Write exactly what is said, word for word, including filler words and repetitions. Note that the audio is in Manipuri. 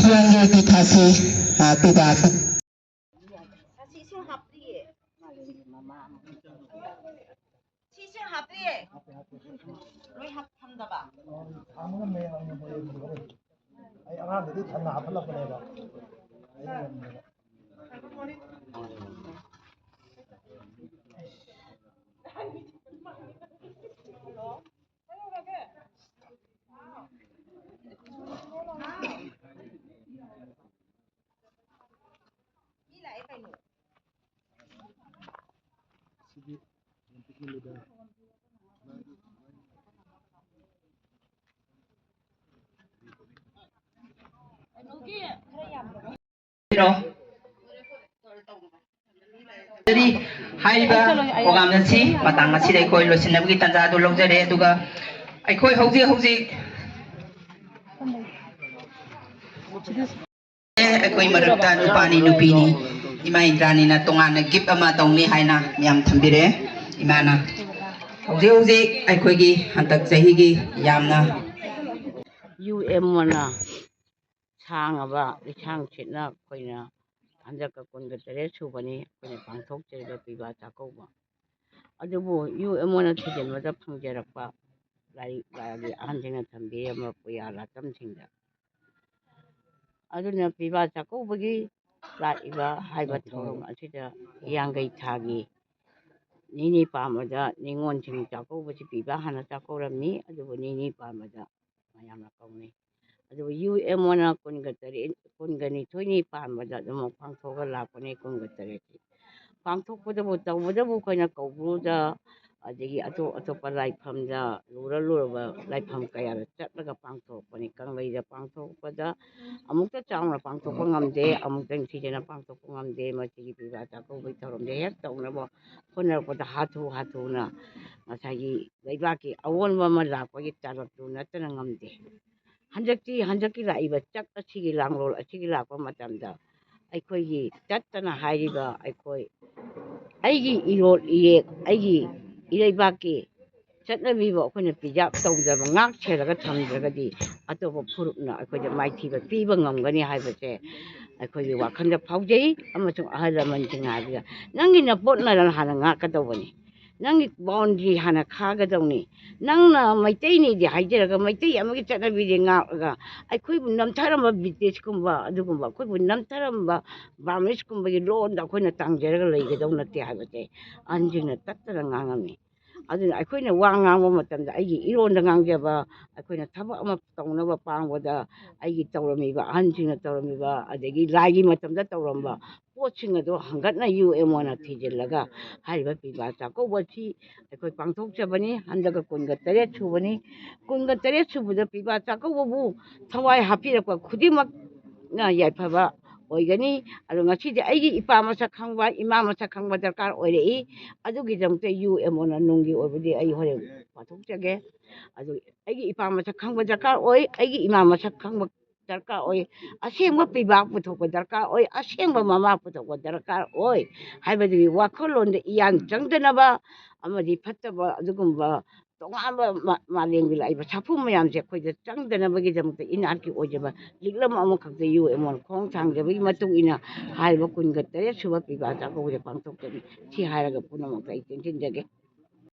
ꯍꯤꯌꯥꯡꯒꯩꯒꯤ ꯊꯥꯁꯤ, ꯑ, ꯄꯤꯕꯥ꯫ ꯊꯥꯁꯤ ꯏꯁꯤꯡ ꯍꯥꯞꯇ꯭ꯔꯤꯌꯦ꯫ ꯁꯤ ꯏꯁꯤꯡ ꯍꯥꯞꯇ꯭ꯔꯤꯌꯦ꯫ ꯂꯣꯏ ꯍꯥꯞ-, ꯊꯝꯗꯕ꯫ ꯑꯩ ꯑꯉꯥꯡꯗꯗꯤ ꯊꯟꯅ ꯍꯥꯞꯍꯜꯂꯛꯄꯅꯦꯕ꯫ ꯍꯥꯏꯔꯤꯕ ꯄ꯭ꯔꯣꯒ꯭ꯔꯥꯝ ꯑꯁꯤ ꯃꯇꯥꯡ ꯑꯁꯤꯗ ꯑꯩꯈꯣꯏ ꯂꯣꯏꯁꯤꯟꯅꯕꯒꯤ ꯇꯥꯟꯖꯥ ꯑꯗꯨ ꯂꯧꯖꯔꯦ꯫ ꯑꯗꯨꯒ ꯑꯩꯈꯣꯏ ꯍꯧꯖꯤꯛ ꯍꯧꯖꯤꯛ ꯑꯩꯈꯣꯏ ꯃꯔꯛꯇ ꯅꯨꯄꯥꯅꯤ ꯅꯨꯄꯤꯅꯤ ꯏꯃꯥ ꯏꯟꯗ꯭ꯔꯥꯅꯤꯅ ꯇꯣꯉꯥꯟꯅ ꯒꯤꯐ ꯑꯃ ꯇꯧꯅꯤ ꯍꯥꯏꯅ ꯃꯌꯥꯝ ꯊꯝꯕꯤꯔꯛꯑꯦ꯫ ꯏꯃꯥꯅ ꯍꯧꯖꯤꯛ ꯍꯧꯖꯤꯛ ꯑꯩꯈꯣꯏꯒꯤ ꯍꯟꯗꯛ ꯆꯍꯤꯒꯤ ꯌꯥꯝꯅ ꯌꯨ ꯑꯦꯝ ꯑꯣꯅ ꯁꯥꯡꯉꯕ ꯂꯤꯁꯥꯡ ꯁꯤꯠꯅ ꯑꯩꯈꯣꯏꯅ ꯍꯟꯗꯛꯀ ꯀꯨꯟꯒ ꯇꯔꯦꯠ ꯁꯨꯕꯅꯤ ꯑꯩꯈꯣꯏꯅ ꯄꯥꯡꯊꯣꯛꯆꯔꯤꯕ ꯄꯤꯕꯥ ꯆꯥꯛꯀꯧꯕ꯫ ꯑꯗꯨꯕꯨ ꯌꯨ ꯑꯦꯝ ꯑꯣꯅ ꯊꯤꯖꯤꯟꯕꯗ ꯐꯪꯖꯔꯛꯄ ꯂꯥꯏꯔꯤꯛ ꯂꯥꯒꯤ ꯑꯍꯟꯁꯤꯡꯅ ꯊꯝꯕꯤꯔꯝꯕ ꯄꯨꯌꯥ ꯂꯥꯇꯝꯁꯤꯡꯗ꯫ ꯑꯗꯨꯅ ꯄꯤꯕꯥ ꯆꯥꯛꯀꯧꯕꯒꯤ ꯂꯥꯛꯏꯕ ꯍꯥꯏꯕ ꯊꯧꯔꯝ ꯑꯁꯤꯗ ꯍꯤꯌꯥꯡꯒꯩ ꯊꯥꯒꯤ ꯅꯤꯅꯤ ꯄꯥꯟꯕꯗ ꯅꯤꯉꯣꯜꯁꯤꯡ ꯆꯥꯛꯀꯧꯕꯁꯤ ꯄꯤꯕ ꯍꯥꯟꯅ ꯆꯥꯛꯀꯧꯔꯝꯃꯤ꯫ ꯑꯗꯨꯕꯨ ꯅꯤꯅꯤ ꯄꯥꯟꯕꯗ ꯃꯌꯥꯝꯅ ꯀꯧꯅꯩ꯫ ꯑꯗꯨꯕꯨ ꯌꯨ ꯑꯦꯝ ꯑꯣꯅ ꯀꯨꯟꯒ ꯇꯔꯦꯠ, ꯀꯨꯟꯒ ꯅꯤꯊꯣꯏꯅꯤ ꯄꯥꯟꯕꯗ ꯑꯗꯨꯃꯛ ꯄꯥꯡꯊꯣꯛꯑꯒ ꯂꯥꯛꯄꯅꯦ, ꯀꯨꯟꯒ ꯇꯔꯦꯠꯁꯤ꯫ ꯄꯥꯡꯊꯣꯛꯄꯗꯕꯨ, ꯇꯧꯕꯗꯕꯨ ꯑꯩꯈꯣꯏꯅ ꯀꯧꯕ꯭ꯔꯨꯗ, ꯑꯗꯒꯤ ꯑꯇꯣꯞ ꯑꯇꯣꯞꯄ ꯂꯥꯏꯐꯝꯗ, ꯂꯨꯔ ꯂꯨꯔꯕ ꯂꯥꯏꯐꯝ ꯀꯌꯥꯗ ꯆꯠꯂꯒ ꯄꯥꯡꯊꯣꯛꯄꯅꯤ꯫ ꯀꯪꯂꯩꯗ ꯄꯥꯡꯊꯣꯛꯄꯗ ꯑꯃꯨꯛꯇ ꯆꯥꯎꯅ ꯄꯥꯡꯊꯣꯛꯄ ꯉꯝꯗꯦ, ꯑꯃꯨꯛꯇ ꯅꯤꯡꯊꯤꯖꯅ ꯄꯥꯡꯊꯣꯛꯄ ꯉꯝꯗꯦ꯫ ꯃꯁꯤꯒꯤ ꯄꯤꯕꯥ ꯆꯥꯛꯀꯧꯕꯒꯤ ꯊꯧꯔꯝꯁꯦ ꯍꯦꯛ ꯇꯧꯅꯕ ꯍꯣꯠꯅꯔꯛꯄꯗ ꯍꯥꯊꯨ ꯍꯥꯊꯨꯅ ꯉꯁꯥꯏꯒꯤ ꯂꯩꯕꯥꯛꯀꯤ ꯑꯑꯣꯟꯕ ꯑꯃ ꯂꯥꯛꯄꯒꯤ ꯇꯥꯂꯛꯇꯨ ꯅꯠꯇꯅ ꯉꯝꯗꯦ꯫ ꯍꯟꯗꯛꯇꯤ, ꯍꯟꯗꯛꯀꯤ ꯂꯥꯛꯏꯕ ꯆꯛ ꯑꯁꯤꯒꯤ ꯂꯥꯡꯂꯣꯜ ꯑꯁꯤꯒꯤ ꯂꯥꯛꯄ ꯃꯇꯝꯗ ꯑꯩꯈꯣꯏꯒꯤ ꯆꯠꯇꯅ ꯍꯥꯏꯔꯤꯕ ꯑꯩꯈꯣꯏ, ꯑꯩꯒꯤ ꯏꯔꯣꯜ ꯏꯌꯦꯛ, ꯑꯩꯒꯤ ꯏꯔꯩꯕꯥꯛꯀꯤ ꯆꯠꯅꯕꯤꯕꯨ ꯑꯩꯈꯣꯏꯅ ꯄ꯭ꯔꯤꯖꯥꯕ ꯇꯧꯗꯕ, ꯉꯥꯛ ꯁꯦꯜꯂꯒ ꯊꯝꯗ꯭ꯔꯒꯗꯤ ꯑꯇꯣꯞꯄ ꯐꯨꯔꯨꯞꯅ ꯑꯩꯈꯣꯏꯗ ꯃꯥꯏꯊꯤꯕ ꯄꯤꯕ ꯉꯝꯒꯅꯤ ꯍꯥꯏꯕꯁꯦ ꯑꯩꯈꯣꯏꯒꯤ ꯋꯥꯈꯜꯗ ꯐꯥꯎꯖꯩ꯫ ꯑꯃꯁꯨꯡ ꯑꯍꯜ ꯂꯃꯟꯁꯤꯡꯅ ꯍꯥꯏꯕꯗ, "ꯅꯪꯒꯤ ꯅꯄꯣꯠ ꯅꯔꯜ ꯍꯥꯟꯅ ꯉꯥꯛꯀꯗꯧꯕꯅꯤ, ꯅꯪꯒꯤ ꯕꯥꯎꯟꯗ꯭ꯔꯤ ꯍꯥꯟꯅ ꯈꯥꯒꯗꯧꯅꯤ, ꯅꯪꯅ ꯃꯩꯇꯩꯅꯤꯗꯤ ꯍꯥꯏꯖꯔꯒ ꯃꯩꯇꯩ ꯑꯃꯒꯤ ꯆꯠꯅꯕꯤꯗꯤ ꯉꯥꯛꯂꯒ ꯑꯩꯈꯣꯏꯕꯨ ꯅꯝꯊꯔꯝꯕ ꯕ꯭ꯔꯤꯇꯤꯁꯀꯨꯝꯕ, ꯑꯗꯨꯒꯨꯝꯕ ꯑꯩꯈꯣꯏꯕꯨ ꯅꯝꯊꯔꯝꯕ ꯕꯔꯃꯤꯁꯀꯨꯝꯕꯒꯤ ꯂꯣꯟꯗ ꯑꯩꯈꯣꯏꯅ ꯇꯥꯡꯖꯔꯒ ꯂꯩꯒꯗꯧ ꯅꯠꯇꯦ" ꯍꯥꯏꯕꯁꯦ ꯑꯍꯟꯁꯤꯡꯅ ꯇꯠꯇꯅ ꯉꯥꯡꯉꯝꯃꯤ꯫ ꯑꯗꯨꯅ ꯑꯩꯈꯣꯏꯅ ꯋꯥ ꯉꯥꯡꯕ ꯃꯇꯝꯗ ꯑꯩꯒꯤ ꯏꯔꯣꯟꯗ ꯉꯥꯡꯖꯕ, ꯑꯩꯈꯣꯏꯅ ꯊꯕꯛ ꯑꯃ ꯇꯧꯅꯕ ꯄꯥꯡꯕꯗ ꯑꯩꯒꯤ ꯇꯧꯔꯝꯃꯤꯕ, ꯑꯍꯟꯁꯤꯡꯅ ꯇꯧꯔꯝꯃꯤꯕ, ꯑꯗꯒꯤ ꯂꯥꯏꯒꯤ ꯃꯇꯝꯗ ꯇꯧꯔꯝꯕ ꯄꯣꯠꯁꯤꯡ ꯑꯗꯣ ꯍꯟꯒꯠꯅ ꯌꯨ ꯑꯦꯝ ꯑꯣꯅ ꯊꯤꯖꯤꯜꯂꯒ ꯍꯥꯏꯔꯤꯕ ꯄꯤꯕꯥ ꯆꯥꯛꯀꯧꯕ ꯑꯁꯤ ꯑꯩꯈꯣꯏ ꯄꯥꯡꯊꯣꯛꯆꯕꯅꯤ꯫ ꯍꯟꯗꯛꯀ ꯀꯨꯟꯒ ꯇꯔꯦꯠ ꯁꯨꯕꯅꯤ꯫ ꯀꯨꯟꯒ ꯇꯔꯦꯠ ꯁꯨꯕꯗ ꯄꯤꯕꯥ ꯆꯥꯛꯀꯧꯕꯕꯨ ꯊꯋꯥꯏ ꯍꯥꯞꯄꯤꯔꯛꯄ ꯈꯨꯗꯤꯡꯃꯛꯅ ꯌꯥꯏꯐꯕ ꯑꯣꯏꯒꯅꯤ꯫ ꯑꯗꯣ ꯉꯁꯤꯗꯤ ꯑꯩꯒꯤ ꯏꯄꯥ ꯃꯁꯛ ꯈꯪꯕ, ꯏꯃꯥ ꯃꯁꯛ ꯈꯪꯕ ꯗꯔꯀꯥꯔ ꯑꯣꯏꯔꯛꯏ꯫ ꯑꯗꯨꯒꯤꯗꯃꯛꯇ ꯌꯨ ꯑꯦꯝ ꯑꯣꯅ ꯅꯨꯡꯒꯤ ꯑꯣꯏꯕꯗꯤ ꯑꯩ ꯍꯣꯔꯦꯟ ꯄꯥꯊꯣꯛꯆꯒꯦ꯫ ꯑꯗꯨ ꯑꯩꯒꯤ ꯏꯄꯥ ꯃꯁꯛ ꯈꯪꯕ ꯗꯔꯀꯥꯔ ꯑꯣꯏ, ꯑꯩꯒꯤ ꯏꯃꯥ ꯃꯁꯛ ꯈꯪꯕ ꯗꯔꯀꯥꯔ ꯑꯣꯏ, ꯑꯁꯦꯡꯕ ꯄꯤꯕꯥꯛ ꯄꯨꯊꯣꯛꯄ ꯗꯔꯀꯥꯔ ꯑꯣꯏ, ꯑꯁꯦꯡꯕ ꯃꯃꯥ ꯄꯨꯊꯣꯛꯄ ꯗꯔꯀꯥꯔ ꯑꯣꯏ ꯍꯥꯏꯕꯗꯨꯒꯤ ꯋꯥꯈꯜꯂꯣꯟꯗ ꯏꯌꯥꯟ ꯆꯪꯗꯅꯕ ꯑꯃꯗꯤ ꯐꯠꯇꯕ ꯑꯗꯨꯒꯨꯝꯕ ꯇꯣꯉꯥꯟꯕ ꯃꯥ-, ꯃꯥꯂꯦꯝꯒꯤ ꯂꯥꯛꯏꯕ ꯁꯥꯐꯨ ꯃꯌꯥꯝꯁꯦ ꯑꯩꯈꯣꯏꯗ ꯆꯪꯗꯅꯕꯒꯤꯗꯃꯛꯇ ꯏꯅꯥꯠꯀꯤ ꯑꯣꯏꯖꯕ ꯂꯤꯛꯂꯝ ꯑꯃꯈꯛꯇ ꯌꯨ ꯑꯦꯝ ꯑꯣꯅ ꯈꯣꯡ ꯊꯥꯡꯖꯕꯒꯤ ꯃꯇꯨꯡ ꯏꯟꯅ ꯍꯥꯏꯔꯤꯕ ꯀꯨꯟꯒ ꯇꯔꯦꯠ ꯁꯨꯕ ꯄꯤꯕꯥ ꯆꯥꯛꯀꯧꯕꯁꯦ ꯄꯥꯡꯊꯣꯛꯆꯔꯤ꯫ ꯁꯤ ꯍꯥꯏꯔꯒ ꯄꯨꯝꯅꯃꯛꯇ ꯑꯩ ꯇꯦꯟꯁꯤꯟꯖꯒꯦ꯫